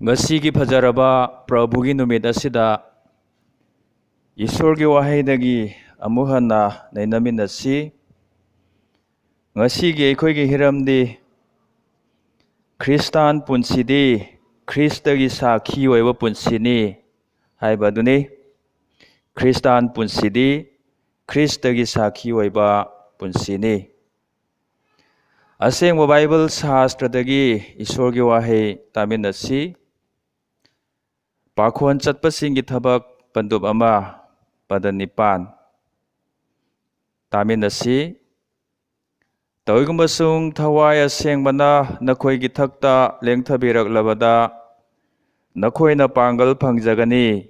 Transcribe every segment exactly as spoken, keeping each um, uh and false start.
ꯉꯁꯤꯒꯤ ꯐꯖꯔꯕ ꯄ꯭ꯔꯚꯨꯒꯤ ꯅꯨꯃꯤꯠ ꯑꯁꯤꯗ ꯏꯁꯣꯔꯒꯤ ꯋꯥꯍꯩꯗꯒꯤ ꯑꯃꯨꯛ ꯍꯟꯅ ꯅꯩꯅꯃꯤꯟꯅꯁꯤ꯫ ꯉꯁꯤꯒꯤ ꯑꯩꯈꯣꯏꯒꯤ ꯍꯤꯔꯝꯗꯤ "ꯈ꯭ꯔꯤꯁꯇꯥꯟ ꯄꯨꯟꯁꯤꯗꯤ ꯈ꯭ꯔꯤꯁꯇꯒꯤ ꯁꯥꯈꯤ ꯑꯣꯏꯕ ꯄꯨꯟꯁꯤꯅꯤ" ꯍꯥꯏꯕ ꯑꯗꯨꯅꯤ꯫ ꯈ꯭ꯔꯤꯁꯇꯥꯟ ꯄꯨꯟꯁꯤꯗꯤ ꯈ꯭ꯔꯤꯁꯇꯒꯤ ꯁꯥꯈꯤ ꯑꯣꯏꯕ ꯄꯨꯟꯁꯤꯅꯤ꯫ ꯑꯁꯦꯡꯕ ꯕꯥꯏꯕꯜ ꯁꯥꯁꯇ꯭ꯔꯗꯒꯤ ꯏꯁꯣꯔꯒꯤ ꯋꯥꯍꯩ ꯇꯥꯃꯤꯟꯅꯁꯤ꯫ ꯄꯥꯈꯣꯟ ꯆꯠꯄꯁꯤꯡꯒꯤ ꯊꯕꯛ, ꯄꯟꯗꯨꯞ ꯑꯃ, ꯄꯗ ꯅꯤꯄꯥꯟ꯫ ꯇꯥꯃꯤꯟꯅꯁꯤ꯫ "ꯇꯧꯏꯒꯨꯝꯕꯁꯨꯡ ꯊꯋꯥꯏ ꯑꯁꯦꯡꯕꯅ ꯅꯈꯣꯏꯒꯤ ꯊꯛꯇ ꯂꯦꯡꯊꯕꯤꯔꯛꯂꯕꯗ ꯅꯈꯣꯏꯅ ꯄꯥꯡꯒꯜ ꯐꯪꯖꯒꯅꯤ꯫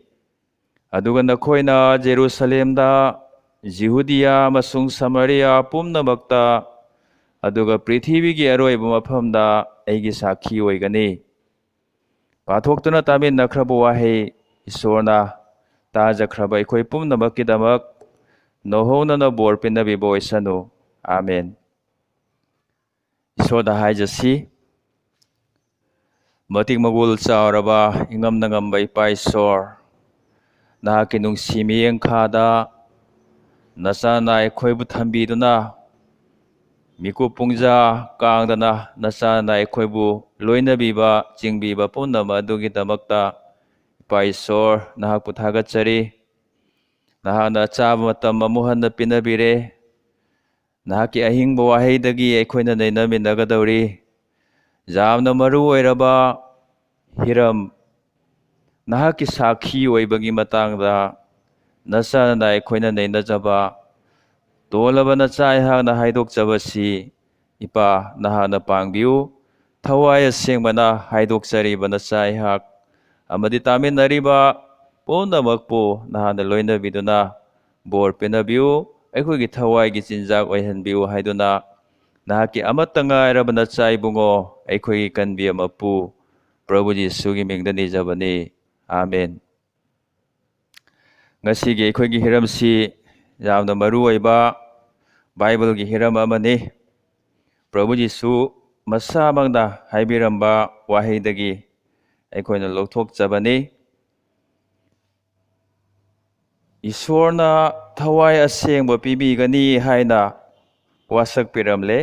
ꯑꯗꯨꯒ ꯅꯈꯣꯏꯅ ꯖꯦꯔꯨꯁꯂꯦꯝꯗ, ꯖꯤꯍꯨꯗꯤꯌꯥ ꯑꯃꯁꯨꯡ ꯁꯃꯥꯔꯤꯌꯥ ꯄꯨꯝꯅꯃꯛꯇ, ꯑꯗꯨꯒ ꯄ꯭ꯔꯤꯊꯤꯕꯤꯒꯤ ꯑꯔꯣꯏꯕ ꯃꯐꯝꯗ ꯑꯩꯒꯤ ꯁꯥꯈꯤ ꯑꯣꯏꯒꯅꯤ"꯫ ꯄꯥꯊꯣꯛꯇꯨꯅ ꯇꯥꯃꯤꯟꯅꯈ꯭ꯔꯕ ꯋꯥꯍꯩ ꯏꯁꯣꯔꯅ ꯇꯥꯖꯈ꯭ꯔꯕ ꯑꯩꯈꯣꯏ ꯄꯨꯝꯅꯃꯛꯀꯤꯗꯃꯛ ꯅꯧꯍꯧꯅꯅ ꯕꯣꯔ ꯄꯤꯅꯕꯤꯕ ꯑꯣꯏꯁꯅꯨ꯫ ꯑꯥꯃꯦꯟ꯫ ꯏꯁꯣꯔꯗ ꯍꯥꯏꯖꯁꯤ꯫ ꯃꯇꯤꯛ ꯃꯒꯨꯜ ꯆꯥꯎꯔꯕ ꯏꯉꯝꯗ ꯉꯝꯕ ꯏꯄꯥ ꯏꯁꯣꯔ, ꯅꯍꯥꯛꯀꯤ ꯅꯨꯡꯁꯤ ꯃꯤꯠꯌꯦꯡꯈꯥꯗ ꯅꯆꯥꯅ ꯑꯩꯈꯣꯏꯕꯨ ꯊꯝꯕꯤꯗꯨꯅ, ꯃꯤꯀꯨꯞ ꯄꯨꯡꯖꯥ ꯀꯥꯡꯗꯅ ꯅꯆꯥꯅ ꯑꯩꯈꯣꯏꯕꯨ ꯂꯣꯏꯅꯕꯤꯕ, ꯆꯤꯡꯕꯤꯕ ꯄꯨꯝꯅꯃꯛ ꯑꯗꯨꯒꯤꯗꯃꯛꯇ ꯏꯄꯥ ꯏꯁꯣꯔ, ꯅꯍꯥꯛꯄꯨ ꯊꯥꯒꯠꯆꯔꯤ꯫ ꯅꯍꯥꯛꯅ ꯑꯆꯥꯕ ꯃꯇꯝ ꯑꯃꯨꯛ ꯍꯟꯅ ꯄꯤꯅꯕꯤꯔꯦ꯫ ꯅꯍꯥꯛꯀꯤ ꯑꯍꯤꯡꯕ ꯋꯥꯍꯩꯗꯒꯤ ꯑꯩꯈꯣꯏꯅ ꯅꯩꯅꯃꯤꯟꯅꯒꯗꯧꯔꯤ꯫ ꯌꯥꯝꯅ ꯃꯔꯨ ꯑꯣꯏꯔꯕ ꯍꯤꯔꯝ, ꯅꯍꯥꯛꯀꯤ ꯁꯥꯈꯤ ꯑꯣꯏꯕꯒꯤ ꯃꯇꯥꯡꯗ ꯅꯆꯥꯅ ꯑꯩꯈꯣꯏꯅ ꯅꯩꯅꯖꯕ, ꯇꯣꯜꯂꯕ ꯅꯆꯥ ꯑꯩꯍꯥꯛꯅ ꯍꯥꯏꯗꯣꯛꯆꯕꯁꯤ, ꯏꯄꯥ, ꯅꯍꯥꯛꯅ ꯄꯥꯡꯕꯤꯌꯨ꯫ ꯊꯋꯥꯏ ꯑꯁꯦꯡꯕꯅ ꯍꯥꯏꯗꯣꯛꯆꯔꯤꯕ ꯅꯆꯥ ꯑꯩꯍꯥꯛ ꯑꯃꯗꯤ ꯇꯥꯃꯤꯟꯅꯔꯤꯕ ꯄꯨꯝꯅꯃꯛꯄꯨ ꯅꯍꯥꯛꯅ ꯂꯣꯏꯅꯕꯤꯗꯨꯅ ꯕꯣꯔ ꯄꯤꯅꯕꯤꯌꯨ, ꯑꯩꯈꯣꯏꯒꯤ ꯊꯋꯥꯏꯒꯤ ꯆꯤꯟꯖꯥꯛ ꯑꯣꯏꯍꯟꯕꯤꯌꯨ ꯍꯥꯏꯗꯨꯅ ꯅꯍꯥꯛꯀꯤ ꯑꯃꯠꯇ ꯉꯥꯏꯔꯕ ꯅꯆꯥ ꯏꯕꯨꯡꯉꯣ, ꯑꯩꯈꯣꯏꯒꯤ ꯀꯟꯕꯤ ꯑꯃꯄꯨ ꯄ꯭ꯔꯚꯨ ꯖꯤꯁꯨꯒꯤ ꯃꯤꯡꯗ ꯅꯤꯖꯕꯅꯤ꯫ ꯑꯥꯃꯦꯟ꯫ ꯉꯁꯤꯒꯤ ꯑꯩꯈꯣꯏꯒꯤ ꯍꯤꯔꯝꯁꯤ ꯌꯥꯝꯅ ꯃꯔꯨ ꯑꯣꯏꯕ ꯕꯥꯏꯕꯜꯒꯤ ꯍꯤꯔꯝ ꯑꯃꯅꯤ꯫ ꯄ꯭ꯔꯚꯨ ꯖꯤꯁꯨ ꯃꯁꯥꯃꯛꯅ ꯍꯥꯏꯕꯤꯔꯝꯕ ꯋꯥꯍꯩꯗꯒꯤ ꯑꯩꯈꯣꯏꯅ ꯂꯧꯊꯣꯛꯆꯕꯅꯤ꯫ ꯏꯁꯣꯔꯅ ꯊꯋꯥꯏ ꯑꯁꯦꯡꯕ ꯄꯤꯕꯤꯒꯅꯤ ꯍꯥꯏꯅ ꯋꯥꯁꯛ ꯄꯤꯔꯝꯂꯦ꯫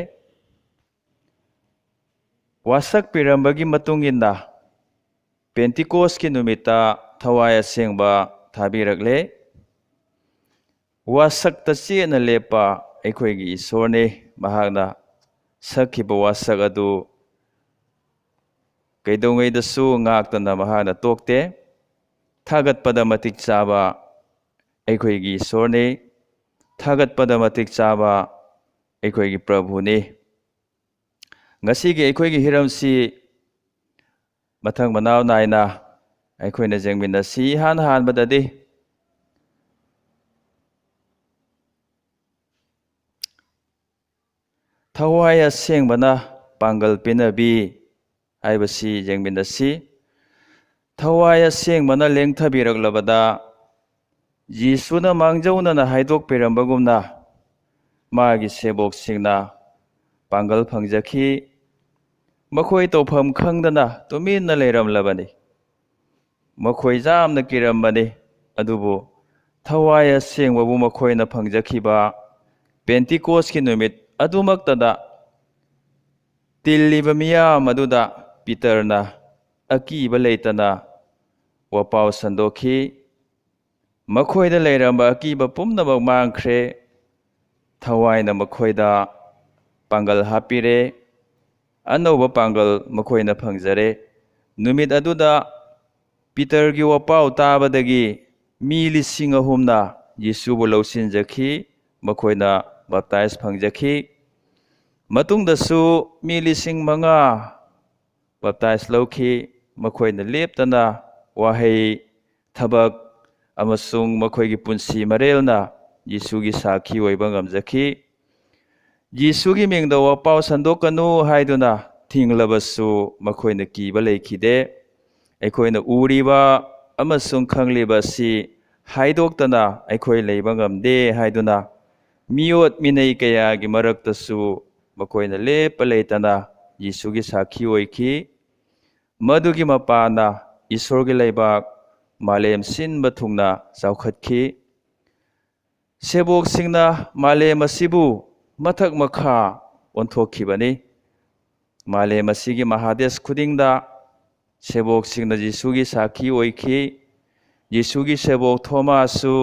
ꯋꯥꯁꯛ ꯄꯤꯔꯝꯕꯒꯤ ꯃꯇꯨꯡ ꯏꯟꯅ ꯄꯦꯟꯇꯤꯀꯣꯁꯀꯤ ꯅꯨꯃꯤꯠꯇ ꯊꯋꯥꯏ ꯑꯁꯦꯡꯕ ꯊꯥꯕꯤꯔꯛꯂꯦ꯫ ꯋꯥꯁꯛꯇ ꯆꯦꯠꯅ ꯂꯦꯞꯄ ꯑꯩꯈꯣꯏꯒꯤ ꯏꯁꯣꯔꯅꯤ꯫ ꯃꯍꯥꯛꯅ ꯁꯛꯈꯤꯕ ꯋꯥꯁꯛ ꯑꯗꯨ ꯀꯩꯗꯧꯉꯩꯗꯁꯨ ꯉꯥꯛꯇꯅ ꯃꯍꯥꯛꯅ ꯇꯣꯛꯇꯦ꯫ ꯊꯥꯒꯠꯄꯗ ꯃꯇꯤꯛ ꯆꯥꯕ ꯑꯩꯈꯣꯏꯒꯤ ꯏꯁꯣꯔꯅꯤ꯫ ꯊꯥꯒꯠꯄꯗ ꯃꯇꯤꯛ ꯆꯥꯕ ꯑꯩꯈꯣꯏꯒꯤ ꯄ꯭ꯔꯚꯨꯅꯤ꯫ ꯉꯁꯤꯒꯤ ꯑꯩꯈꯣꯏꯒꯤ ꯍꯤꯔꯝꯁꯤ ꯃꯊꯪ ꯃꯅꯥꯎ ꯅꯥꯏꯅ ꯑꯩꯈꯣꯏꯅ ꯌꯦꯡꯃꯤꯟꯅꯁꯤ꯫ ꯏꯍꯥꯟ ꯍꯥꯟꯕꯗꯗꯤ ꯊꯋꯥꯏ ꯑꯁꯦꯡꯕꯅ ꯄꯥꯡꯒꯜ ꯄꯤꯅꯕꯤ ꯍꯥꯏꯕꯁꯤ ꯌꯦꯡꯃꯤꯟꯅꯁꯤ꯫ ꯊꯋꯥꯏ ꯑꯁꯦꯡꯕꯅ ꯂꯦꯡꯊꯕꯤꯔꯛꯂꯕꯗ, ꯖꯤꯁꯨꯅ ꯃꯥꯡꯖꯧꯅꯅ ꯍꯥꯏꯗꯣꯛꯄꯤꯔꯝꯕꯒꯨꯝꯅ, ꯃꯥꯒꯤ ꯁꯦꯕꯣꯛꯁꯤꯡꯅ ꯄꯥꯡꯒꯜ ꯐꯪꯖꯈꯤ꯫ ꯃꯈꯣꯏ ꯇꯧꯐꯝ ꯈꯪꯗꯅ ꯇꯨꯃꯤꯟꯅ ꯂꯩꯔꯝꯂꯕꯅꯤ꯫ ꯃꯈꯣꯏ ꯌꯥꯝꯅ ꯀꯤꯔꯝꯕꯅꯤ꯫ ꯑꯗꯨꯕꯨ ꯊꯋꯥꯏ ꯑꯁꯦꯡꯕꯕꯨ ꯃꯈꯣꯏꯅ ꯐꯪꯖꯈꯤꯕ ꯄꯦꯟꯇꯤꯀꯣꯁꯀꯤ ꯅꯨꯃꯤꯠ ꯑꯗꯨꯃꯛꯇꯗ ꯇꯤꯜꯂꯤꯕ ꯃꯤꯌꯥꯝ ꯑꯗꯨꯗ ꯄꯤꯇꯔꯅ ꯑꯀꯤꯕ ꯂꯩꯇꯅ ꯋꯥꯄꯥꯎ ꯁꯟꯗꯣꯛꯈꯤ꯫ ꯃꯈꯣꯏꯗ ꯂꯩꯔꯝꯕ ꯑꯀꯤꯕ ꯄꯨꯝꯅꯃꯛ ꯃꯥꯡꯈ꯭ꯔꯦ꯫ ꯊꯋꯥꯏꯅ ꯃꯈꯣꯏꯗ ꯄꯥꯡꯒꯜ ꯍꯥꯞꯄꯤꯔꯦ꯫ ꯑꯅꯧꯕ ꯄꯥꯡꯒꯜ ꯃꯈꯣꯏꯅ ꯐꯪꯖꯔꯦ꯫ ꯅꯨꯃꯤꯠ ꯑꯗꯨꯗ ꯄꯤꯇꯔꯒꯤ ꯋꯥꯄꯥꯎ ꯇꯥꯕꯗꯒꯤ ꯃꯤ ꯂꯤꯁꯤꯡ ꯑꯍꯨꯝꯅ ꯌꯤꯁꯨꯕꯨ ꯂꯧꯁꯤꯟꯖꯈꯤ꯫ ꯃꯈꯣꯏꯅ ꯕꯞꯇꯥꯏꯖ ꯐꯪꯖꯈꯤ꯫ ꯃꯇꯨꯡꯗꯁꯨ ꯃꯤ ꯂꯤꯁꯤꯡ ꯃꯉꯥ ꯕꯞꯇꯥꯏꯖ ꯂꯧꯈꯤ꯫ ꯃꯈꯣꯏꯅ ꯂꯦꯞꯇꯅ ꯋꯥꯍꯩ, ꯊꯕꯛ ꯑꯃꯁꯨꯡ ꯃꯈꯣꯏꯒꯤ ꯄꯨꯟꯁꯤ ꯃꯔꯦꯜꯅ ꯌꯤꯁꯨꯒꯤ ꯁꯥꯈꯤ ꯑꯣꯏꯕ ꯉꯝꯖꯈꯤ꯫ ꯌꯤꯁꯨꯒꯤ ꯃꯤꯡꯗ ꯋꯥꯄꯥꯎ ꯁꯟꯗꯣꯛꯀꯅꯨ ꯍꯥꯏꯗꯨꯅ ꯊꯤꯡꯂꯕꯁꯨ ꯃꯈꯣꯏꯅ ꯀꯤꯕ ꯂꯩꯈꯤꯗꯦ꯫ ꯑꯩꯈꯣꯏꯅ ꯎꯔꯤꯕ ꯑꯃꯁꯨꯡ ꯈꯪꯂꯤꯕ ꯑꯁꯤ ꯍꯥꯏꯗꯣꯛꯇꯅ ꯑꯩꯈꯣꯏ ꯂꯩꯕ ꯉꯝꯗꯦ ꯍꯥꯏꯗꯨꯅ ꯃꯤꯑꯣꯠ ꯃꯤꯅꯩ ꯀꯌꯥꯒꯤ ꯃꯔꯛꯇꯁꯨ ꯃꯈꯣꯏꯅ ꯂꯦꯞꯄ ꯂꯩꯇꯅ ꯌꯤꯁꯨꯒꯤ ꯁꯥꯈꯤ ꯑꯣꯏꯈꯤ꯫ ꯃꯗꯨꯒꯤ ꯃꯄꯥꯟꯅ ꯏꯁꯣꯔꯒꯤ ꯂꯩꯕꯥꯛ ꯃꯥꯂꯦꯝ ꯁꯤꯟꯕ ꯊꯨꯡꯅ ꯆꯥꯎꯈꯠꯈꯤ꯫ ꯁꯦꯕꯣꯛꯁꯤꯡꯅ ꯃꯥꯂꯦꯝ ꯑꯁꯤꯕꯨ ꯃꯊꯛ ꯃꯈꯥ ꯑꯣꯟꯊꯣꯛꯈꯤꯕꯅꯤ꯫ ꯃꯥꯂꯦꯝ ꯑꯁꯤꯒꯤ ꯃꯍꯥꯗꯦꯁ ꯈꯨꯗꯤꯡꯗ ꯁꯦꯕꯣꯛꯁꯤꯡꯅ ꯖꯤꯁꯨꯒꯤ ꯁꯥꯈꯤ ꯑꯣꯏꯈꯤ꯫ ꯖꯤꯁꯨꯒꯤ ꯁꯦꯕꯣꯛ ꯊꯣꯃꯥꯁꯁꯨ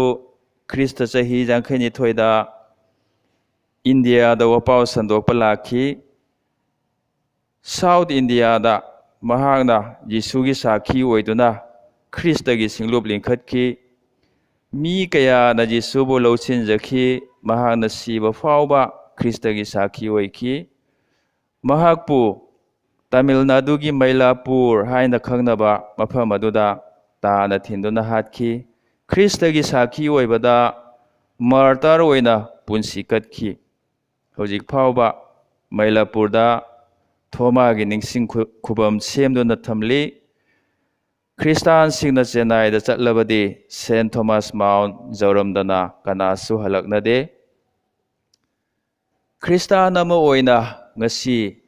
ꯈ꯭ꯔꯤꯁꯇ ꯆꯍꯤ ꯌꯥꯡꯈꯩꯅꯤꯊꯣꯏꯗ ꯏꯟꯗꯤꯌꯥꯗ ꯋꯥꯄꯥꯎ ꯁꯟꯗꯣꯛꯄ ꯂꯥꯛꯈꯤ꯫ ꯁꯥꯎꯠ ꯏꯟꯗꯤꯌꯥꯗ ꯃꯍꯥꯛꯅ ꯖꯤꯁꯨꯒꯤ ꯁꯥꯈꯤ ꯑꯣꯏꯗꯨꯅ ꯈ꯭ꯔꯤꯁꯇꯒꯤ ꯁꯤꯡꯂꯨꯞ ꯂꯤꯡꯈꯠꯈꯤ꯫ ꯃꯤ ꯀꯌꯥꯅ ꯖꯤꯁꯨꯕꯨ ꯂꯧꯁꯤꯟꯖꯈꯤ꯫ ꯃꯍꯥꯛꯅ ꯁꯤꯕ ꯐꯥꯎꯕ ꯈ꯭ꯔꯤꯁꯇꯒꯤ ꯁꯥꯈꯤ ꯑꯣꯏꯈꯤ꯫ ꯃꯍꯥꯛꯄꯨ ꯇꯥꯃꯤꯜ ꯅꯥꯗꯨꯒꯤ ꯃꯩꯂꯥꯄꯨꯔ ꯍꯥꯏꯅ ꯈꯪꯅꯕ ꯃꯐꯝ ꯑꯗꯨꯗ ꯇꯥꯅ ꯊꯤꯟꯗꯨꯅ ꯍꯥꯠꯈꯤ꯫ ꯈ꯭ꯔꯤꯁꯇꯒꯤ ꯁꯥꯈꯤ ꯑꯣꯏꯕꯗ ꯃꯥꯔꯇꯥꯔ ꯑꯣꯏꯅ ꯄꯨꯟꯁꯤ ꯀꯠꯈꯤ꯫ ꯍꯧꯖꯤꯛ ꯐꯥꯎꯕ ꯃꯩꯂꯥꯄꯨꯔꯗ ꯊꯣꯃꯥꯒꯤ ꯅꯤꯡꯁꯤꯡ ꯈꯨ-, ꯈꯨꯕꯝ ꯁꯦꯝꯗꯨꯅ ꯊꯝꯂꯤ꯫ ꯈ꯭ꯔꯤꯁꯇꯥꯟꯁꯤꯡꯅ ꯆꯦꯟꯅꯥꯏꯗ ꯆꯠꯂꯕꯗꯤ ꯁꯦꯟ ꯊꯣꯃꯥꯁ ꯃꯥꯎꯟ ꯌꯧꯔꯝꯗꯅ ꯀꯅꯥꯁꯨ ꯍꯜꯂꯛꯅꯗꯦ꯫ ꯈ꯭ꯔꯤꯁꯇꯥꯟ ꯑꯃ ꯑꯣꯏꯅ ꯉꯁꯤ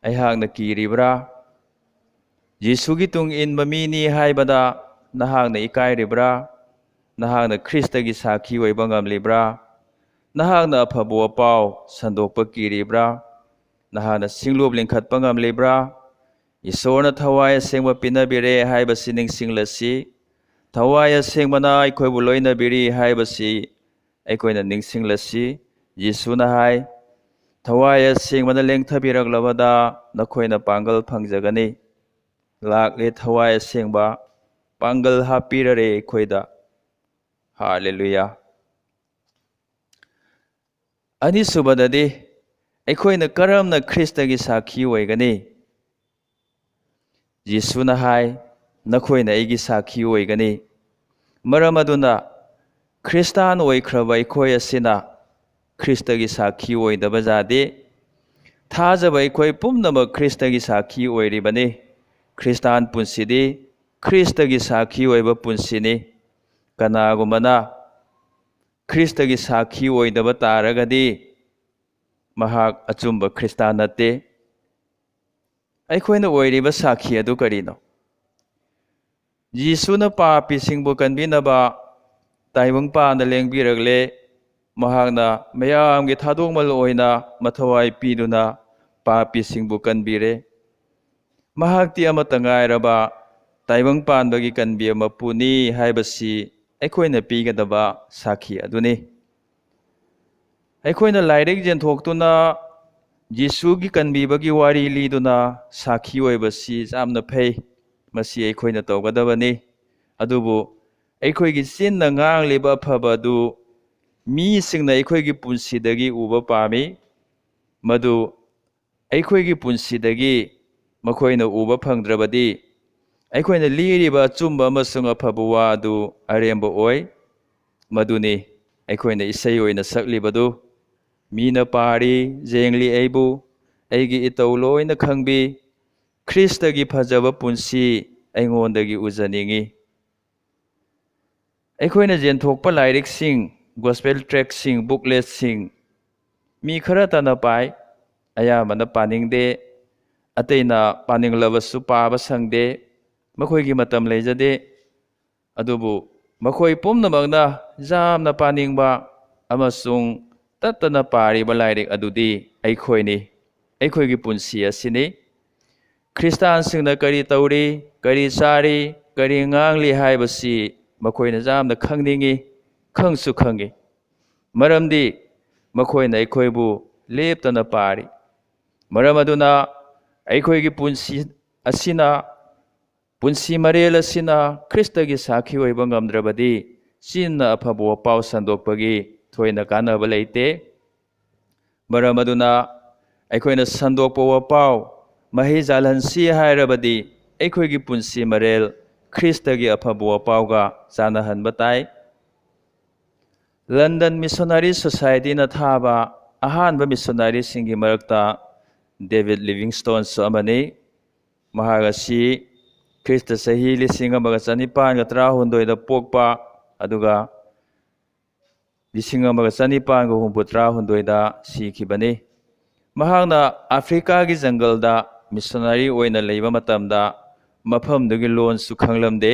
ꯑꯩꯍꯥꯛꯅ ꯀꯤꯔꯤꯕ꯭ꯔꯥ? ꯖꯤꯁꯨꯒꯤ ꯇꯨꯡ ꯏꯟꯕ ꯃꯤꯅꯤ ꯍꯥꯏꯕꯗ ꯅꯍꯥꯛꯅ ꯏꯀꯥꯏꯔꯤꯕ꯭ꯔꯥ? ꯅꯍꯥꯛꯅ ꯈ꯭ꯔꯤꯁꯇꯒꯤ ꯁꯥꯈꯤ ꯑꯣꯏꯕ ꯉꯝꯂꯤꯕ꯭ꯔꯥ? ꯅꯍꯥꯛꯅ ꯑꯐꯕ ꯋꯥꯄꯥꯎ ꯁꯟꯗꯣꯛꯄ ꯀꯤꯔꯤꯕ꯭ꯔꯥ? ꯅꯍꯥꯛꯅ ꯁꯤꯡꯂꯨꯞ ꯂꯤꯡꯈꯠꯄ ꯉꯝꯂꯤꯕ꯭ꯔꯥ? ꯏꯁꯣꯔꯅ ꯊꯋꯥꯏ ꯑꯁꯦꯡꯕ ꯄꯤꯅꯕꯤꯔꯦ ꯍꯥꯏꯕꯁꯤ ꯅꯤꯡꯁꯤꯡꯂꯁꯤ꯫ ꯊꯋꯥꯏ ꯑꯁꯦꯡꯕꯅ ꯑꯩꯈꯣꯏꯕꯨ ꯂꯣꯏꯅꯕꯤꯔꯤ ꯍꯥꯏꯕꯁꯤ ꯑꯩꯈꯣꯏꯅ ꯅꯤꯡꯁꯤꯡꯂꯁꯤ꯫ ꯖꯤꯁꯨꯅ ꯍꯥꯏ, "ꯊꯋꯥꯏ ꯑꯁꯦꯡꯕꯅ ꯂꯦꯡꯊꯕꯤꯔꯛꯂꯕꯗ ꯅꯈꯣꯏꯅ ꯄꯥꯡꯒꯜ ꯐꯪꯖꯒꯅꯤ"꯫ ꯂꯥꯛꯂꯦ ꯊꯋꯥꯏ ꯑꯁꯦꯡꯕ, ꯄꯥꯡꯒꯜ ꯍꯥꯞꯄꯤꯔꯔꯦ ꯑꯩꯈꯣꯏꯗ꯫ ꯍꯥꯂꯦꯂꯨꯌꯥ꯫ ꯑꯅꯤꯁꯨꯕꯗꯗꯤ, ꯑꯩꯈꯣꯏꯅ ꯀꯔꯝꯅ ꯈ꯭ꯔꯤꯁꯇꯒꯤ ꯁꯥꯈꯤ ꯑꯣꯏꯒꯅꯤ? ꯖꯤꯁꯨꯅ ꯍꯥꯏ, "ꯅꯈꯣꯏꯅ ꯑꯩꯒꯤ ꯁꯥꯈꯤ ꯑꯣꯏꯒꯅꯤ"꯫ ꯃꯔꯝ ꯑꯗꯨꯅ ꯈ꯭ꯔꯤꯁꯇꯥꯟ ꯑꯣꯏꯈ꯭ꯔꯕ ꯑꯩꯈꯣꯏ ꯑꯁꯤꯅ ꯈ꯭ꯔꯤꯁꯇꯒꯤ ꯁꯥꯈꯤ ꯑꯣꯏꯗꯕ ꯌꯥꯗꯦ꯫ ꯊꯥꯖꯕ ꯑꯩꯈꯣꯏ ꯄꯨꯝꯅꯃꯛ ꯈ꯭ꯔꯤꯁꯇꯒꯤ ꯁꯥꯈꯤ ꯑꯣꯏꯔꯤꯕꯅꯤ꯫ ꯈ꯭ꯔꯤꯁꯇꯥꯟ ꯄꯨꯟꯁꯤꯗꯤ ꯈ꯭ꯔꯤꯁꯇꯒꯤ ꯁꯥꯈꯤ ꯑꯣꯏꯕ ꯄꯨꯟꯁꯤꯅꯤ꯫ ꯀꯅꯥꯒꯨꯝꯕꯅ ꯈ꯭ꯔꯤꯁꯇꯒꯤ ꯁꯥꯈꯤ ꯑꯣꯏꯗꯕ ꯇꯥꯔꯒꯗꯤ ꯃꯍꯥꯛ ꯑꯆꯨꯝꯕ ꯈ꯭ꯔꯤꯁꯇꯥꯟ ꯅꯠꯇꯦ꯫ ꯑꯩꯈꯣꯏꯅ ꯑꯣꯏꯔꯤꯕ ꯁꯥꯈꯤ ꯑꯗꯨ ꯀꯔꯤꯅꯣ? ꯖꯤꯁꯨꯅ ꯄꯥꯄꯤꯁꯤꯡꯕꯨ ꯀꯟꯕꯤꯅꯕ ꯇꯥꯏꯕꯪꯄꯥꯟꯗ ꯂꯦꯡꯕꯤꯔꯛꯂꯦ꯫ ꯃꯍꯥꯛꯅ ꯃꯌꯥꯝꯒꯤ ꯊꯥꯗꯣꯛꯃꯜ ꯑꯣꯏꯅ ꯃꯊꯋꯥꯏ ꯄꯤꯗꯨꯅ ꯄꯥꯄꯤꯁꯤꯡꯕꯨ ꯀꯟꯕꯤꯔꯦ꯫ ꯃꯍꯥꯛꯇꯤ ꯑꯃꯠꯇ ꯉꯥꯏꯔꯕ ꯇꯥꯏꯕꯪ ꯄꯥꯟꯕꯒꯤ ꯀꯟꯕꯤꯕ ꯃꯄꯨꯅꯤ ꯍꯥꯏꯕꯁꯤ ꯑꯩꯈꯣꯏꯅ ꯄꯤꯒꯗꯕ ꯁꯥꯈꯤ ꯑꯗꯨꯅꯤ꯫ ꯑꯩꯈꯣꯏꯅ ꯂꯥꯏꯔꯤꯛ ꯌꯦꯟꯊꯣꯛꯇꯨꯅ ꯖꯤꯁꯨꯒꯤ ꯀꯟꯕꯤꯕꯒꯤ ꯋꯥꯔꯤ ꯂꯤꯗꯨꯅ ꯁꯥꯈꯤ ꯑꯣꯏꯕꯁꯤ ꯌꯥꯝꯅ ꯐꯩ꯫ ꯃꯁꯤ ꯑꯩꯈꯣꯏꯅ ꯇꯧꯒꯗꯕꯅꯤ꯫ ꯑꯗꯨꯕꯨ ꯑꯩꯈꯣꯏꯒꯤ ꯆꯤꯟꯅ ꯉꯥꯡꯂꯤꯕ ꯑꯐꯕ ꯑꯗꯨ ꯃꯤꯁꯤꯡꯅ ꯑꯩꯈꯣꯏꯒꯤ ꯄꯨꯟꯁꯤꯗꯒꯤ ꯎꯕ ꯄꯥꯝꯃꯤ꯫ ꯃꯗꯨ ꯑꯩꯈꯣꯏꯒꯤ ꯄꯨꯟꯁꯤꯗꯒꯤ ꯃꯈꯣꯏꯅ ꯎꯕ ꯐꯪꯗ꯭ꯔꯕꯗꯤ, ꯑꯩꯈꯣꯏꯅ ꯂꯤꯔꯤꯕ ꯑꯆꯨꯝꯕ ꯑꯃꯁꯨꯡ ꯑꯐꯕ ꯋꯥ ꯑꯗꯨ ꯑꯔꯦꯝꯕ ꯑꯣꯏ꯫ ꯃꯗꯨꯅꯤ ꯑꯩꯈꯣꯏꯅ ꯏꯁꯩ ꯑꯣꯏꯅ ꯁꯛꯂꯤꯕꯗꯨ꯫ "ꯃꯤꯅ ꯄꯥꯔꯤ, ꯌꯦꯡꯂꯤ ꯑꯩꯕꯨ, ꯑꯩꯒꯤ ꯏꯇꯧ ꯂꯣꯏꯅ ꯈꯪꯕꯤ, ꯈ꯭ꯔꯤꯁꯇꯒꯤ ꯐꯖꯕ ꯄꯨꯟꯁꯤ ꯑꯩꯉꯣꯟꯗꯒꯤ ꯎꯖꯅꯤꯡꯏ"꯫ ꯑꯩꯈꯣꯏꯅ ꯌꯦꯟꯊꯣꯛꯄ ꯂꯥꯏꯔꯤꯛꯁꯤꯡ, ꯒꯣꯁꯄꯦꯜ ꯇ꯭ꯔꯦꯛꯁꯤꯡ, ꯕꯨꯛꯂꯦꯠꯁꯤꯡ ꯃꯤ ꯈꯔꯇꯅ ꯄꯥꯏ, ꯑꯌꯥꯝꯕꯅ ꯄꯥꯅꯤꯡꯗꯦ꯫ ꯑꯇꯩꯅ ꯄꯥꯅꯤꯡꯂꯕꯁꯨ ꯄꯥꯕ ꯁꯪꯗꯦ, ꯃꯈꯣꯏꯒꯤ ꯃꯇꯝ ꯂꯩꯖꯗꯦ꯫ ꯑꯗꯨꯕꯨ ꯃꯈꯣꯏ ꯄꯨꯝꯅꯃꯛꯅ ꯌꯥꯝꯅ ꯄꯥꯅꯤꯡꯕ ꯑꯃꯁꯨꯡ ꯇꯠꯇꯅ ꯄꯥꯔꯤꯕ ꯂꯥꯏꯔꯤꯛ ꯑꯗꯨꯗꯤ ꯑꯩꯈꯣꯏꯅꯤ, ꯑꯩꯈꯣꯏꯒꯤ ꯄꯨꯟꯁꯤ ꯑꯁꯤꯅꯤ꯫ ꯈ꯭ꯔꯤꯁꯇꯥꯟꯁꯤꯡꯅ ꯀꯔꯤ ꯇꯧꯔꯤ, ꯀꯔꯤ ꯆꯥꯔꯤ, ꯀꯔꯤ ꯉꯥꯡꯂꯤ ꯍꯥꯏꯕꯁꯤ ꯃꯈꯣꯏꯅ ꯌꯥꯝꯅ ꯈꯪꯅꯤꯡꯏ, ꯈꯪꯁꯨ ꯈꯪꯏ꯫ ꯃꯔꯝꯗꯤ ꯃꯈꯣꯏꯅ ꯑꯩꯈꯣꯏꯕꯨ ꯂꯦꯞꯇꯅ ꯄꯥꯔꯤ꯫ ꯃꯔꯝ ꯑꯗꯨꯅ ꯑꯩꯈꯣꯏꯒꯤ ꯄꯨꯟꯁꯤ ꯑꯁꯤꯅ, ꯄꯨꯟꯁꯤ ꯃꯔꯦꯜ ꯑꯁꯤꯅ ꯈ꯭ꯔꯤꯁꯇꯒꯤ ꯁꯥꯈꯤ ꯑꯣꯏꯕ ꯉꯝꯗ꯭ꯔꯕꯗꯤ, ꯆꯤꯟꯅ ꯑꯐꯕ ꯋꯥꯄꯥꯎ ꯁꯟꯗꯣꯛꯄꯒꯤ ꯊꯣꯏꯅ ꯀꯥꯟꯅꯕ ꯂꯩꯇꯦ꯫ ꯃꯔꯝ ꯑꯗꯨꯅ ꯑꯩꯈꯣꯏꯅ ꯁꯟꯗꯣꯛꯄ ꯋꯥꯄꯥꯎ ꯃꯍꯩ ꯆꯥꯜꯍꯟꯁꯤ ꯍꯥꯏꯔꯕꯗꯤ, ꯑꯩꯈꯣꯏꯒꯤ ꯄꯨꯟꯁꯤ ꯃꯔꯦꯜ ꯈ꯭ꯔꯤꯁꯇꯒꯤ ꯑꯐꯕ ꯋꯥꯄꯥꯎꯒ ꯆꯥꯟꯅꯍꯟꯕ ꯇꯥꯏ꯫ ꯂꯟꯗꯟ ꯃꯤꯁꯣꯅꯔꯤ ꯁꯣꯁꯥꯏꯇꯤꯅ ꯊꯥꯕ ꯑꯍꯥꯟꯕ ꯃꯤꯁꯣꯅꯔꯤꯁꯤꯡꯒꯤ ꯃꯔꯛꯇ ꯗꯦꯕꯤꯠ ꯂꯤꯚꯤꯡꯁꯇꯣꯟꯁꯨ ꯑꯃꯅꯤ꯫ ꯃꯍꯥꯛ ꯑꯁꯤ ꯈ꯭ꯔꯤꯁꯇ ꯆꯍꯤ ꯂꯤꯁꯤꯡ ꯑꯃꯒ ꯆꯅꯤꯄꯥꯟꯒ ꯇꯔꯥꯍꯨꯝꯗꯣꯏꯗ ꯄꯣꯛꯄ, ꯑꯗꯨꯒ ꯂꯤꯁꯤꯡ ꯑꯃꯒ ꯆꯅꯤꯄꯥꯟꯒ ꯍꯨꯝꯐꯨꯇꯔꯥꯍꯨꯝꯗꯣꯏꯗ ꯁꯤꯈꯤꯕꯅꯤ꯫ ꯃꯍꯥꯛꯅ ꯑꯐ꯭ꯔꯤꯀꯥꯒꯤ ꯖꯪꯒꯜꯗ ꯃꯤꯁꯅꯔꯤ ꯑꯣꯏꯅ ꯂꯩꯕ ꯃꯇꯝꯗ ꯃꯐꯝꯗꯨꯒꯤ ꯂꯣꯟꯁꯨ ꯈꯪꯂꯝꯗꯦ꯫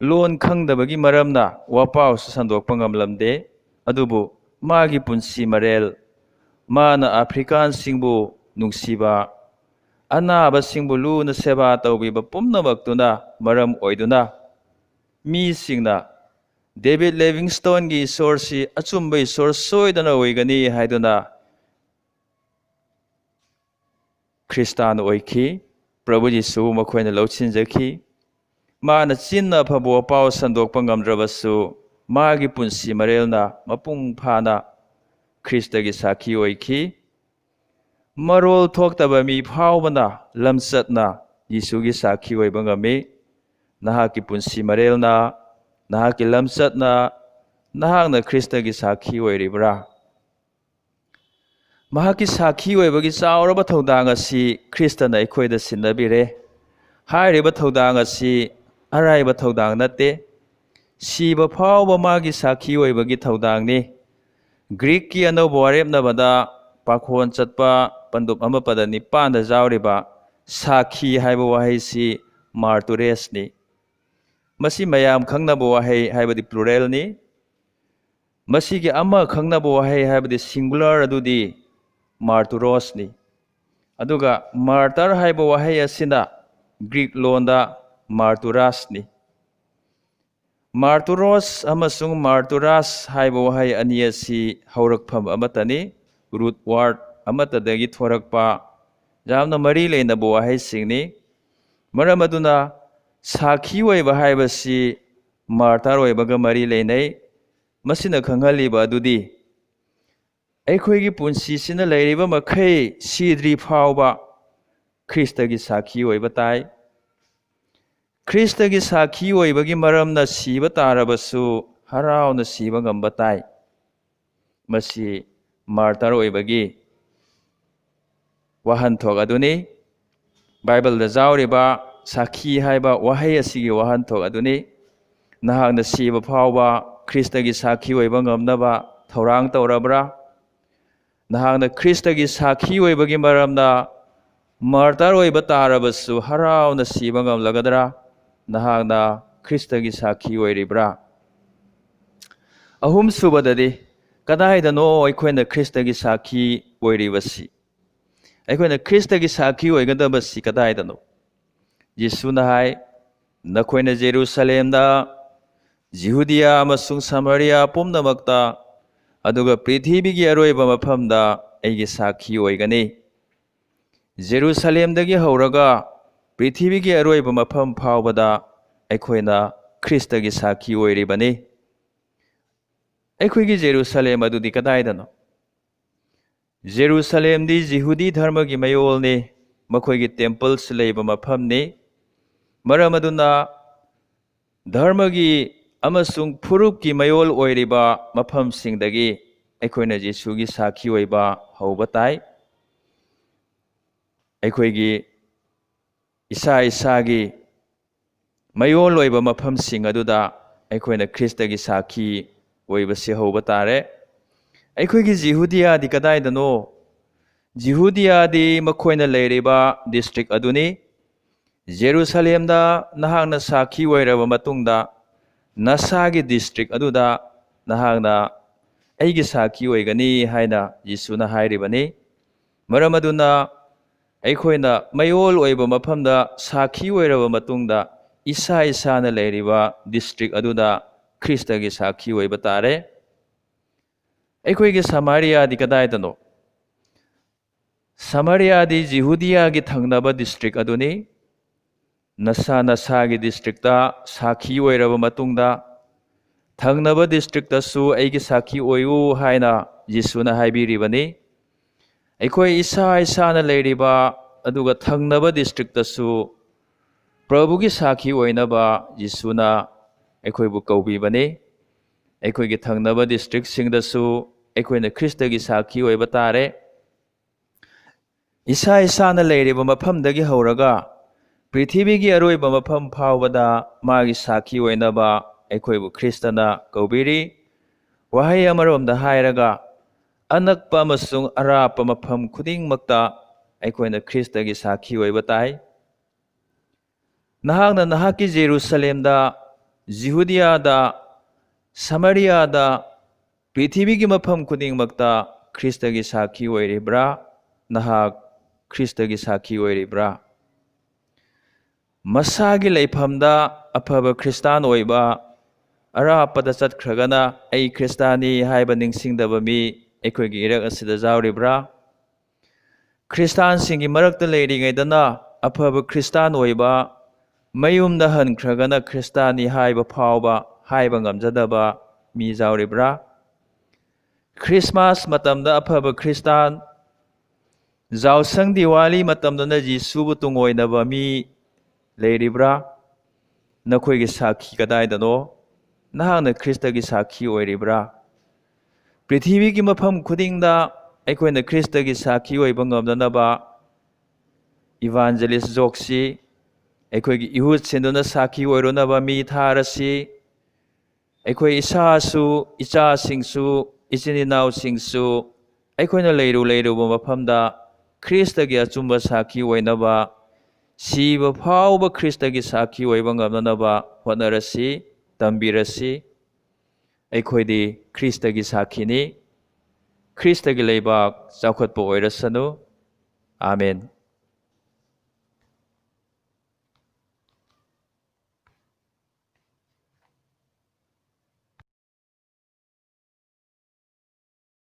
ꯂꯣꯟ ꯈꯪꯗꯕꯒꯤ ꯃꯔꯝꯅ ꯋꯥꯄꯥꯎꯁꯨ ꯁꯟꯗꯣꯛꯄ ꯉꯝꯂꯝꯗꯦ꯫ ꯑꯗꯨꯕꯨ ꯃꯥꯒꯤ ꯄꯨꯟꯁꯤ ꯃꯔꯦꯜ, ꯃꯥꯅ ꯑꯐ꯭ꯔꯤꯀꯥꯟꯁꯤꯡꯕꯨ ꯅꯨꯡꯁꯤꯕ, ꯑꯅꯥꯕꯁꯤꯡꯕꯨ ꯂꯨꯅ ꯁꯦꯕꯥ ꯇꯧꯕꯤꯕ ꯄꯨꯝꯅꯃꯛꯇꯨꯅ ꯃꯔꯝ ꯑꯣꯏꯗꯨꯅ ꯃꯤꯁꯤꯡꯅ ꯗꯦꯕꯤꯗ ꯂꯤꯚꯤꯡꯁꯇꯣꯟꯒꯤ ꯏꯁꯣꯔꯁꯤ ꯑꯆꯨꯝꯕ ꯏꯁꯣꯔ ꯁꯣꯏꯗꯅ ꯑꯣꯏꯒꯅꯤ ꯍꯥꯏꯗꯨꯅ ꯈ꯭ꯔꯤꯁꯇꯥꯟ ꯑꯣꯏꯈꯤ꯫ ꯄ꯭ꯔꯚꯨ ꯖꯤꯁꯨ ꯃꯈꯣꯏꯅ ꯂꯧꯁꯤꯟꯖꯈꯤ꯫ ꯃꯥꯅ ꯆꯤꯟꯅ ꯑꯐꯕ ꯋꯥꯄꯥꯎ ꯁꯟꯗꯣꯛꯄ ꯉꯝꯗ꯭ꯔꯕꯁꯨ, ꯃꯥꯒꯤ ꯄꯨꯟꯁꯤ ꯃꯔꯦꯜꯅ ꯃꯄꯨꯡ ꯐꯥꯅ ꯈ꯭ꯔꯤꯁꯇꯒꯤ ꯁꯥꯈꯤ ꯑꯣꯏꯈꯤ꯫ ꯃꯔꯣꯜ ꯊꯣꯛꯇꯕ ꯃꯤ ꯐꯥꯎꯕꯅ ꯂꯝꯆꯠꯅ ꯖꯤꯁꯨꯒꯤ ꯁꯥꯈꯤ ꯑꯣꯏꯕ ꯉꯝꯃꯤ꯫ ꯅꯍꯥꯛꯀꯤ ꯄꯨꯟꯁꯤ ꯃꯔꯦꯜꯅ, ꯅꯍꯥꯛꯀꯤ ꯂꯝꯆꯠꯅ, ꯅꯍꯥꯛꯅ ꯈ꯭ꯔꯤꯁꯇꯒꯤ ꯁꯥꯈꯤ ꯑꯣꯏꯔꯤꯕ꯭ꯔꯥ? ꯃꯍꯥꯛꯀꯤ ꯁꯥꯈꯤ ꯑꯣꯏꯕꯒꯤ ꯆꯥꯎꯔꯕ ꯊꯧꯗꯥꯡ ꯑꯁꯤ ꯈ꯭ꯔꯤꯁꯇꯅ ꯑꯩꯈꯣꯏꯗ ꯁꯤꯟꯅꯕꯤꯔꯦ꯫ ꯍꯥꯏꯔꯤꯕ ꯊꯧꯗꯥꯡ ꯑꯁꯤ ꯑꯔꯥꯏꯕ ꯊꯧꯗꯥꯡ ꯅꯠꯇꯦ꯫ ꯁꯤꯕ ꯐꯥꯎꯕ ꯃꯥꯒꯤ ꯁꯥꯈꯤ ꯑꯣꯏꯕꯒꯤ ꯊꯧꯗꯥꯡꯅꯤ꯫ ꯒ꯭ꯔꯤꯛꯀꯤ ꯑꯅꯧꯕ ꯋꯥꯔꯦꯞꯅꯕꯗ ꯄꯥꯈꯣꯟ ꯆꯠꯄ ꯄꯟꯗꯨꯞ ꯑꯃ ꯄꯗ ꯅꯤꯄꯥꯟꯗ ꯌꯥꯎꯔꯤꯕ ꯁꯥꯈꯤ ꯍꯥꯏꯕ ꯋꯥꯍꯩꯁꯤ ꯃꯥꯔꯇꯨꯔꯦꯁꯅꯤ꯫ ꯃꯁꯤ ꯃꯌꯥꯝ ꯈꯪꯅꯕ ꯋꯥꯍꯩ ꯍꯥꯏꯕꯗꯤ ꯄ꯭ꯂꯨꯔꯦꯜꯅꯤ꯫ ꯃꯁꯤꯒꯤ ꯑꯃ ꯈꯪꯅꯕ ꯋꯥꯍꯩ ꯍꯥꯏꯕꯗꯤ ꯁꯤꯡꯒꯨꯂꯔ ꯑꯗꯨꯗꯤ ꯃꯥꯔꯇꯨꯔꯣꯁꯅꯤ꯫ ꯑꯗꯨꯒ ꯃꯥꯔꯇꯔ ꯍꯥꯏꯕ ꯋꯥꯍꯩ ꯑꯁꯤꯅ ꯒ꯭ꯔꯤꯛ ꯂꯣꯟꯗ ꯃꯥꯔꯇꯨꯔꯥꯁꯅꯤ꯫ ꯃꯥꯔꯇꯨꯔꯣꯁ ꯑꯃꯁꯨꯡ ꯃꯥꯔꯇꯨꯔꯥꯁ ꯍꯥꯏꯕ ꯋꯥꯍꯩ ꯑꯅꯤ ꯑꯁꯤ ꯍꯧꯔꯛꯐꯝ ꯑꯃꯠꯇꯅꯤ, ꯔꯨꯠ ꯋꯥꯔꯗ ꯑꯃꯠꯇꯗꯒꯤ ꯊꯣꯔꯛꯄ ꯌꯥꯝꯅ ꯃꯔꯤ ꯂꯩꯅꯕ ꯋꯥꯍꯩꯁꯤꯡꯅꯤ꯫ ꯃꯔꯝ ꯑꯗꯨꯅ ꯁꯥꯈꯤ ꯑꯣꯏꯕ ꯍꯥꯏꯕꯁꯤ ꯃꯥꯔꯇꯥꯔ ꯑꯣꯏꯕꯒ ꯃꯔꯤ ꯂꯩꯅꯩ꯫ ꯃꯁꯤꯅ ꯈꯪꯍꯜꯂꯤꯕ ꯑꯗꯨꯗꯤ ꯑꯩꯈꯣꯏꯒꯤ ꯄꯨꯟꯁꯤꯁꯤꯅ ꯂꯩꯔꯤꯕ ꯃꯈꯩ ꯁꯤꯗ꯭ꯔꯤ ꯐꯥꯎꯕ ꯈ꯭ꯔꯤꯁꯇꯒꯤ ꯁꯥꯈꯤ ꯑꯣꯏꯕ ꯇꯥꯏ꯫ ꯈ꯭ꯔꯤꯁꯇꯒꯤ ꯁꯥꯈꯤ ꯑꯣꯏꯕꯒꯤ ꯃꯔꯝꯅ ꯁꯤꯕ ꯇꯥꯔꯕꯁꯨ ꯍꯔꯥꯎꯅ ꯁꯤꯕ ꯉꯝꯕ ꯇꯥꯏ꯫ ꯃꯁꯤ ꯃꯥꯔꯇꯔ ꯑꯣꯏꯕꯒꯤ ꯋꯥꯍꯟꯊꯣꯛ ꯑꯗꯨꯅꯤ꯫ ꯕꯥꯏꯕꯜꯗ ꯌꯥꯎꯔꯤꯕ ꯁꯥꯈꯤ ꯍꯥꯏꯕ ꯋꯥꯍꯩ ꯑꯁꯤꯒꯤ ꯋꯥꯍꯟꯊꯣꯛ ꯑꯗꯨꯅꯤ꯫ ꯅꯍꯥꯛꯅ ꯁꯤꯕ ꯐꯥꯎꯕ ꯈ꯭ꯔꯤꯁꯇꯒꯤ ꯁꯥꯈꯤ ꯑꯣꯏꯕ ꯉꯝꯅꯕ ꯊꯧꯔꯥꯡ ꯇꯧꯔꯕ꯭ꯔꯥ? ꯅꯍꯥꯛꯅ ꯈ꯭ꯔꯤꯁꯇꯒꯤ ꯁꯥꯈꯤ ꯑꯣꯏꯕꯒꯤ ꯃꯔꯝꯅ ꯃꯥꯔꯇꯥꯔ ꯑꯣꯏꯕ ꯇꯥꯔꯕꯁꯨ ꯍꯔꯥꯎꯅ ꯁꯤꯕ ꯉꯝꯂꯒꯗ꯭ꯔꯥ? ꯅꯍꯥꯛꯅ ꯈ꯭ꯔꯤꯁꯇꯒꯤ ꯁꯥꯈꯤ ꯑꯣꯏꯔꯤꯕ꯭ꯔꯥ? ꯑꯍꯨꯝꯁꯨꯕꯗꯗꯤ, ꯀꯗꯥꯏꯗꯅꯣ ꯑꯩꯈꯣꯏꯅ ꯈ꯭ꯔꯤꯁꯇꯒꯤ ꯁꯥꯈꯤ ꯑꯣꯏꯔꯤꯕꯁꯤ? ꯑꯩꯈꯣꯏꯅ ꯈ꯭ꯔꯤꯁꯇꯒꯤ ꯁꯥꯈꯤ ꯑꯣꯏꯒꯗꯕꯁꯤ ꯀꯗꯥꯏꯗꯅꯣ? ꯌꯦꯁꯨꯅ ꯍꯥꯏ, "ꯅꯈꯣꯏꯅ ꯖꯦꯔꯨꯁꯂꯦꯝꯗ, ꯖꯤꯍꯨꯗꯤꯌꯥ ꯑꯃꯁꯨꯡ ꯁꯃꯥꯔꯤꯌꯥ ꯄꯨꯝꯅꯃꯛꯇ, ꯑꯗꯨꯒ ꯄ꯭ꯔꯤꯊꯤꯕꯤꯒꯤ ꯑꯔꯣꯏꯕ ꯃꯐꯝꯗ ꯑꯩꯒꯤ ꯁꯥꯈꯤ ꯑꯣꯏꯒꯅꯤ꯫" ꯖꯦꯔꯨꯁꯂꯦꯝꯗꯒꯤ ꯍꯧꯔꯒ ꯄ꯭ꯔꯤꯊꯤꯕꯤꯒꯤ ꯑꯔꯣꯏꯕ ꯃꯐꯝ ꯐꯥꯎꯕꯗ ꯑꯩꯈꯣꯏꯅ ꯈ꯭ꯔꯤꯁꯇꯒꯤ ꯁꯥꯈꯤ ꯑꯣꯏꯔꯤꯕꯅꯤ꯫ ꯑꯩꯈꯣꯏꯒꯤ ꯖꯦꯔꯨꯁꯂꯦꯝ ꯑꯗꯨꯗꯤ ꯀꯗꯥꯏꯗꯅꯣ? ꯖꯦꯔꯨꯁꯂꯦꯝꯗꯤ ꯖꯤꯍꯨꯗꯤ ꯙꯔꯃꯒꯤ ꯃꯌꯣꯜꯅꯤ, ꯃꯈꯣꯏꯒꯤ ꯇꯦꯝꯄꯜꯁ ꯂꯩꯕ ꯃꯐꯝꯅꯤ꯫ ꯃꯔꯝ ꯑꯗꯨꯅ ꯙꯔꯃꯒꯤ ꯑꯃꯁꯨꯡ ꯐꯨꯔꯨꯞꯀꯤ ꯃꯌꯣꯜ ꯑꯣꯏꯔꯤꯕ ꯃꯐꯝꯁꯤꯡꯗꯒꯤ ꯑꯩꯈꯣꯏꯅ ꯖꯤꯁꯨꯒꯤ ꯁꯥꯈꯤ ꯑꯣꯏꯕ ꯍꯧꯕ ꯇꯥꯏ꯫ ꯑꯩꯈꯣꯏꯒꯤ ꯏꯁꯥ ꯏꯁꯥꯒꯤ ꯃꯌꯣꯜ ꯑꯣꯏꯕ ꯃꯐꯝꯁꯤꯡ ꯑꯗꯨꯗ ꯑꯩꯈꯣꯏꯅ ꯈ꯭ꯔꯤꯁꯇꯒꯤ ꯁꯥꯈꯤ ꯑꯣꯏꯕꯁꯤ ꯍꯧꯕ ꯇꯥꯔꯦ꯫ ꯑꯩꯈꯣꯏꯒꯤ ꯖꯤꯍꯨꯗꯤꯌꯥꯗꯤ ꯀꯗꯥꯏꯗꯅꯣ? ꯖꯤꯍꯨꯗꯤꯌꯥꯗꯤ ꯃꯈꯣꯏꯅ ꯂꯩꯔꯤꯕ ꯗꯤꯁꯇ꯭ꯔꯤꯛ ꯑꯗꯨꯅꯤ꯫ ꯖꯦꯔꯨꯁꯂꯦꯝꯗ ꯅꯍꯥꯛꯅ ꯁꯥꯈꯤ ꯑꯣꯏꯔꯕ ꯃꯇꯨꯡꯗ, ꯅꯁꯥꯒꯤ ꯗꯤꯁꯇ꯭ꯔꯤꯛ ꯑꯗꯨꯗ ꯅꯍꯥꯛꯅ ꯑꯩꯒꯤ ꯁꯥꯈꯤ ꯑꯣꯏꯒꯅꯤ ꯍꯥꯏꯅ ꯌꯤꯁꯨꯅ ꯍꯥꯏꯔꯤꯕꯅꯤ꯫ ꯃꯔꯝ ꯑꯗꯨꯅ ꯑꯩꯈꯣꯏꯅ ꯃꯌꯣꯜ ꯑꯣꯏꯕ ꯃꯐꯝꯗ ꯁꯥꯈꯤ ꯑꯣꯏꯔꯕ ꯃꯇꯨꯡꯗ, ꯏꯁꯥ ꯏꯁꯥꯅ ꯂꯩꯔꯤꯕ ꯗꯤꯁꯇ꯭ꯔꯤꯛ ꯑꯗꯨꯗ ꯈ꯭ꯔꯤꯁꯇꯒꯤ ꯁꯥꯈꯤ ꯑꯣꯏꯕ ꯇꯥꯔꯦ꯫ ꯑꯩꯈꯣꯏꯒꯤ ꯁꯃꯥꯔꯤꯌꯥꯗꯤ ꯀꯗꯥꯏꯗꯅꯣ? ꯁꯃꯥꯔꯤꯌꯥꯗꯤ ꯖꯤꯍꯨꯗꯤꯌꯥꯒꯤ ꯊꯪꯅꯕ ꯗꯤꯁꯇ꯭ꯔꯤꯛ ꯑꯗꯨꯅꯤ꯫ ꯅꯁꯥ ꯅꯁꯥꯒꯤ ꯗꯤꯁꯇ꯭ꯔꯤꯛꯇ ꯁꯥꯈꯤ ꯑꯣꯏꯔꯕ ꯃꯇꯨꯡꯗ, ꯊꯪꯅꯕ ꯗꯤꯁꯇ꯭ꯔꯤꯛꯇꯁꯨ ꯑꯩꯒꯤ ꯁꯥꯈꯤ ꯑꯣꯏꯌꯨ ꯍꯥꯏꯅ ꯌꯤꯁꯨꯅ ꯍꯥꯏꯕꯤꯔꯤꯕꯅꯤ꯫ ꯑꯩꯈꯣꯏ ꯏꯁꯥ ꯏꯁꯥꯅ ꯂꯩꯔꯤꯕ ꯑꯗꯨꯒ ꯊꯪꯅꯕ ꯗꯤꯁꯇ꯭ꯔꯤꯛꯇꯁꯨ ꯄ꯭ꯔꯚꯨꯒꯤ ꯁꯥꯈꯤ ꯑꯣꯏꯅꯕ ꯌꯤꯁꯨꯅ ꯑꯩꯈꯣꯏꯕꯨ ꯀꯧꯕꯤꯕꯅꯤ꯫ ꯑꯩꯈꯣꯏꯒꯤ ꯊꯪꯅꯕ ꯗꯤꯁꯇ꯭ꯔꯤꯛꯁꯤꯡꯗꯁꯨ ꯑꯩꯈꯣꯏꯅ ꯈ꯭ꯔꯤꯁꯇꯒꯤ ꯁꯥꯈꯤ ꯑꯣꯏꯕ ꯇꯥꯔꯦ꯫ ꯏꯁꯥ ꯏꯁꯥꯅ ꯂꯩꯔꯤꯕ ꯃꯐꯝꯗꯒꯤ ꯍꯧꯔꯒ ꯄ꯭ꯔꯤꯊꯤꯕꯤꯒꯤ ꯑꯔꯣꯏꯕ ꯃꯐꯝ ꯐꯥꯎꯕꯗ ꯃꯥꯒꯤ ꯁꯥꯈꯤ ꯑꯣꯏꯅꯕ ꯑꯩꯈꯣꯏꯕꯨ ꯈ꯭ꯔꯤꯁꯇꯅ ꯀꯧꯕꯤꯔꯤ꯫ ꯋꯥꯍꯩ ꯑꯃꯔꯣꯝꯗ ꯍꯥꯏꯔꯒ, ꯑꯅꯛꯄ ꯑꯃꯁꯨꯡ ꯑꯔꯥꯞꯄ ꯃꯐꯝ ꯈꯨꯗꯤꯡꯃꯛꯇ ꯑꯩꯈꯣꯏꯅ ꯈ꯭ꯔꯤꯁꯇꯒꯤ ꯁꯥꯈꯤ ꯑꯣꯏꯕ ꯇꯥꯏ꯫ ꯅꯍꯥꯛꯅ ꯅꯍꯥꯛꯀꯤ ꯖꯦꯔꯨꯁꯂꯦꯝꯗ, ꯖꯤꯍꯨꯗꯤꯌꯥꯗ, ꯁꯃꯔꯤꯌꯥꯗ, ꯄ꯭ꯔꯤꯊꯤꯕꯤꯒꯤ ꯃꯐꯝ ꯈꯨꯗꯤꯡꯃꯛꯇ ꯈ꯭ꯔꯤꯁꯇꯒꯤ ꯁꯥꯈꯤ ꯑꯣꯏꯔꯤꯕ꯭ꯔꯥ? ꯅꯍꯥꯛ ꯈ꯭ꯔꯤꯁꯇꯒꯤ ꯁꯥꯈꯤ ꯑꯣꯏꯔꯤꯕ꯭ꯔꯥ? ꯃꯁꯥꯒꯤ ꯂꯩꯐꯝꯗ ꯑꯐꯕ ꯈ꯭ꯔꯤꯁꯇꯥꯟ ꯑꯣꯏꯕ, ꯑꯔꯥꯞꯄꯗ ꯆꯠꯈ꯭ꯔꯒꯅ "ꯑꯩ ꯈ꯭ꯔꯤꯁꯇꯥꯟꯅꯤ" ꯍꯥꯏꯕ ꯅꯤꯡꯁꯤꯡꯗꯕ ꯃꯤ ꯑꯩꯈꯣꯏꯒꯤ ꯏꯔꯛ ꯑꯁꯤꯗ ꯌꯥꯎꯔꯤꯕ꯭ꯔꯥ? ꯈ꯭ꯔꯤꯁꯇꯥꯟꯁꯤꯡꯒꯤ ꯃꯔꯛꯇ ꯂꯩꯔꯤꯉꯩꯗꯅ ꯑꯐꯕ ꯈ꯭ꯔꯤꯁꯇꯥꯟ ꯑꯣꯏꯕ, ꯃꯌꯨꯝꯗ ꯍꯟꯈ꯭ꯔꯒꯅ ꯈ꯭ꯔꯤꯁꯇꯥꯟꯅꯤ ꯍꯥꯏꯕ ꯐꯥꯎꯕ ꯍꯥꯏꯕ ꯉꯝꯖꯗꯕ ꯃꯤ ꯌꯥꯎꯔꯤꯕ꯭ꯔꯥ? ꯈ꯭ꯔꯤꯁꯃꯥꯁ ꯃꯇꯝꯗ ꯑꯐꯕ ꯈ꯭ꯔꯤꯁꯇꯥꯟ, ꯌꯥꯎꯁꯪ ꯗꯤꯋꯥꯂꯤ ꯃꯇꯝꯗꯅ ꯖꯤꯁꯨꯕꯨ ꯇꯨꯡꯑꯣꯏꯅꯕ ꯃꯤ ꯂꯩꯔꯤꯕ꯭ꯔꯥ? ꯅꯈꯣꯏꯒꯤ ꯁꯥꯈꯤ ꯀꯗꯥꯏꯗꯅꯣ? ꯅꯍꯥꯛꯅ ꯈ꯭ꯔꯤꯁꯇꯒꯤ ꯁꯥꯈꯤ ꯑꯣꯏꯔꯤꯕ꯭ꯔꯥ? ꯄ꯭ꯔꯤꯊꯤꯕꯤꯒꯤ ꯃꯐꯝ ꯈꯨꯗꯤꯡꯗ ꯑꯩꯈꯣꯏꯅ ꯈ꯭ꯔꯤꯁꯇꯒꯤ ꯁꯥꯈꯤ ꯑꯣꯏꯕ ꯉꯝꯅꯅꯕ ꯏꯚꯥꯟꯖꯦꯂꯤꯁ ꯖꯣꯛꯁꯤ ꯑꯩꯈꯣꯏꯒꯤ ꯏꯍꯨꯠ ꯁꯤꯟꯗꯨꯅ ꯁꯥꯈꯤ ꯑꯣꯏꯔꯨꯅꯕ ꯃꯤ ꯊꯥꯔꯁꯤ꯫ ꯑꯩꯈꯣꯏ ꯏꯁꯥꯁꯨ, ꯏꯆꯥꯁꯤꯡꯁꯨ, ꯏꯆꯤꯟ ꯏꯅꯥꯎꯁꯤꯡꯁꯨ ꯑꯩꯈꯣꯏꯅ ꯂꯩꯔꯨ ꯂꯩꯔꯨꯕ ꯃꯐꯝꯗ ꯈ꯭ꯔꯤꯁꯇꯒꯤ ꯑꯆꯨꯝꯕ ꯁꯥꯈꯤ ꯑꯣꯏꯅꯕ, ꯁꯤꯕ ꯐꯥꯎꯕ ꯈ꯭ꯔꯤꯁꯇꯒꯤ ꯁꯥꯈꯤ ꯑꯣꯏꯕ ꯉꯝꯅꯅꯕ ꯍꯣꯠꯅꯔꯁꯤ, ꯇꯝꯕꯤꯔꯁꯤ꯫ ꯑꯩꯈꯣꯏꯗꯤ ꯈ꯭ꯔꯤꯁꯇꯒꯤ ꯁꯥꯈꯤꯅꯤ꯫ ꯈ꯭ꯔꯤꯁꯇꯒꯤ ꯂꯩꯕꯥꯛ ꯆꯥꯎꯈꯠꯄ ꯑꯣꯏꯔꯁꯅꯨ꯫ ꯑꯥꯃꯦꯟ꯫